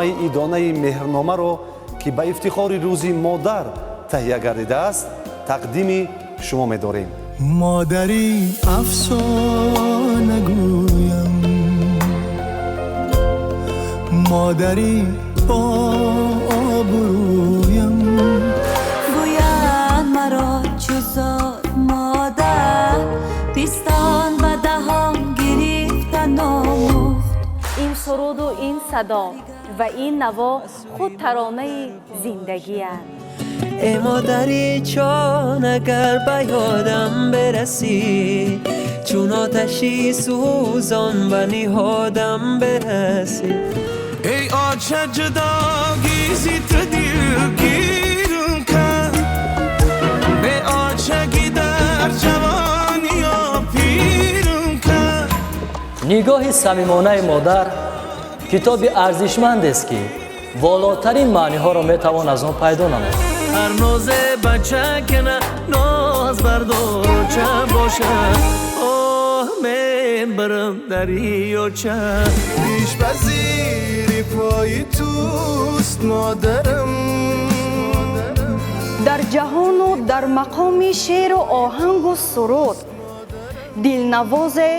Барномаи идонаи меҳрномаро, ки ба ифтихори Рӯзи модар таҳия гардидааст, тақдими шумо медорем. Модарӣ, афсона гӯям, модарӣ, бо обрӯям. Гӯянд маро чу зод модар, пистон ба даҳон гирифтан омӯхт. Ин суруду ин садо ва ин наво худ таронаи зиндагианд. Э модари ҷон, агар ба ёдам бирасӣ, чун оташи сӯзон ба ниҳодам бирасӣ. Эй оча, ҷудогӣ зи ту дилгирам кард, бе очагӣ дар ҷавониё пирам кард. Нигоҳи самимонаи модар китоби арзишмандест, ки волотарин маъниҳоро метавон аз он пайдо намуд. Ҳар нозе бача кина, ноз бардорча бошад, оҳ, мебарам дарёча. Пеш ба зири пои туст, модарам. Дар ҷаҳону дар мақоми шеъру оҳангу суруд дилнавозе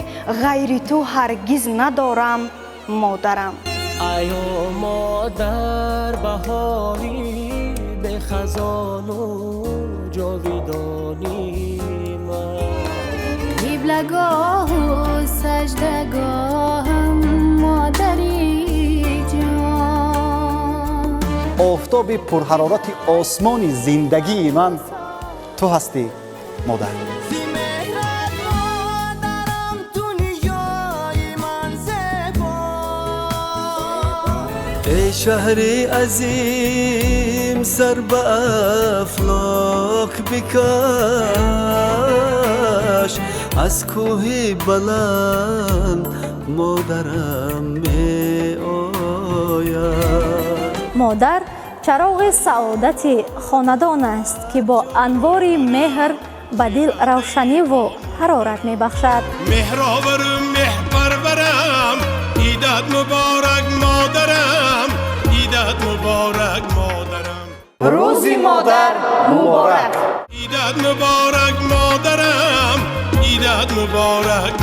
ғайри ту ҳаргиз надорам, модарам. Аё модар, баҳори бехазону ҷовидони ман. Қиблагоҳу саждагоҳам, модари ҷон. Офтоби пурҳарорати осмони зиндагии ман ту ҳастӣ, модар. Меҳрат, модарам, дунёи ман зебо. Эй шаҳри азим, сар ба афлок бикаш, аз кӯҳи баланд модарам меояд. Модар чароғи саодати хонадон аст, ки бо анвори меҳр ба дил равшаниву ҳарорат мебахшад. Меҳровару меҳпарварам, идат муборак, модарам, идат муборак, модарам. Рӯзи модар муборак! Идат муборак, модарам, идат муборак.